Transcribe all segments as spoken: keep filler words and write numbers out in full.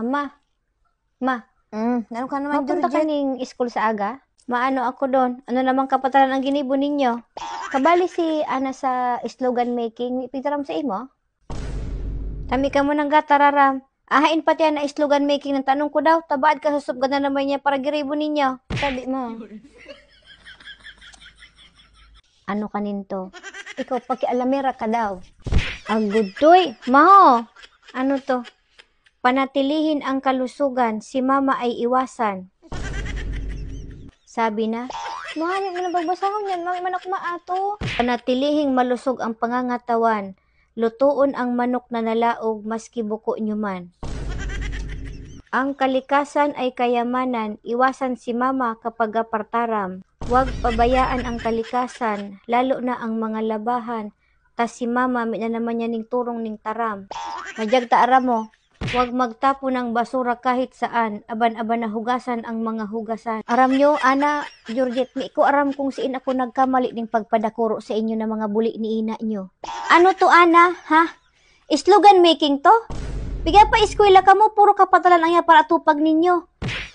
Ma, ma, mm, ano ka naman, Georgette? Mapunta ka ning school sa aga? Maano ako doon? Ano namang kapataran ang ginibo ninyo? Kabali si Ana sa slogan making, may pigtaram sa imo? Tami ka mo nang gatararam. Ahain pati ang slogan making ng tanong ko daw, tabaad ka susubgan na naman niya para giribo ninyo. Sabi mo. Ano ka ninto? Ikaw, pakialamera ka daw. Agudoy, maho! Ano to? Panatilihin ang kalusugan, si mama ay iwasan. Sabi na, "Mami, mo nang pagbasahon yan, mami, manok maato." Panatilihing malusog ang pangangatawan. Lutoon ang manok na nalaog maski buko nyo man. Ang kalikasan ay kayamanan, iwasan si mama kapag gapartaram. Huwag pabayaan ang kalikasan, lalo na ang mga labahan. Tas si mama, mi na naman niya ning turong ning taram. Madyag ta aram mo, huwag magtapon ng basura kahit saan, aban-aban na hugasan ang mga hugasan. Aram nyo, Ana, Georgette, mi ko aram kung siin ako nagkamali ning pagpadakuro sa inyo na mga buli ni ina nyo. Ano to, Ana, ha? Slogan making to? Piga pa eskwela kamo, puro kapatalan ang iya para atupag ninyo.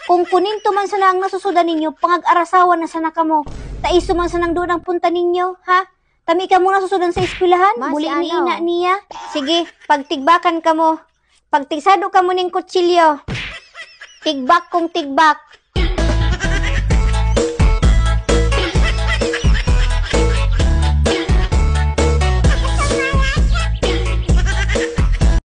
Kung kuninto man sana ang nasusudan ninyo, pangag-arasawan na sana kamo. Taiso man sanang doon ang punta ninyo, ha? Tami kamo nasusudan sa eskwelahan, Ma, buli si ni ano? Ina niya. Sige, pagtigbakan kamo. Pagtigsado kamo ning kutsilyo. Tigbak kung tigbak.